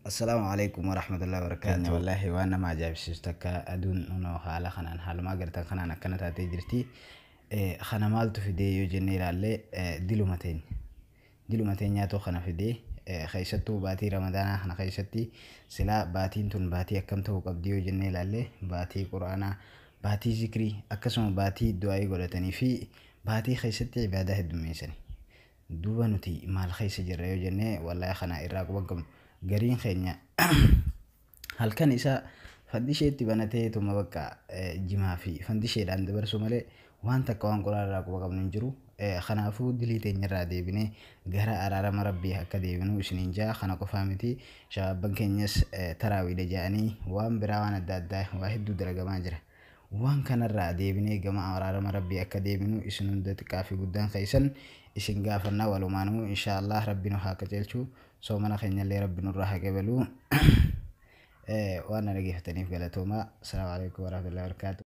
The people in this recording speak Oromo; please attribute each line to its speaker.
Speaker 1: Assalaamu alaikum warahmatullahi wabarakaatu. Wallaahi waan nama ajaa'ibsiisu takka aduun nunoo haala kanaan haalumaa agartan kanaan akkana taatee jirti. Kana maaltu fidee yoo jennee ilaalle diluma teenya. Diluma teenyaatu kana fidee keessattuu baatii Ramadaanaa kana keessatti silaa baatiin tun baatii akkam ta'uu qabdi yoo jennee ilaalle baatii Quraanaa, baatii zikrii akkasuma baatii du'aayii godhatanii fi baatii keessatti ibaadaa heddummeessani. Duuba nuti maal keessa jirra yoo jennee wallaahi kana irraa quba hin qabnu. Gariin keenya halkan isaa fandisheetti banatee tuma bakka jimaa fi fandisheedhaan dabarsu malee waan takka waan Quraana irraa quba qabnu hin jiru. Kanaafuu dilii teenya irraa deebinee gara araarama Rabbii akka deebinu isiniin jaa. Kana qofaa miti shabaabban keenyas taraawiidha ja'anii waan biraa waan adda addaa waa hedduu dalagamaa jira. Waan kanarraa deebinee gama araarama Rabbii akka deebinu isin hunda xiqqaa fi guddaan keessan isin gaafanna walumaanuu inshaa Allah Rabbi nu haa qajeelchu soomana keenyallee Rabbi nurraa haa qeebalu. Waan na dhageeffataniif galatoomaa. Assalaamu alaikum warahmatullahi wabarakatuh.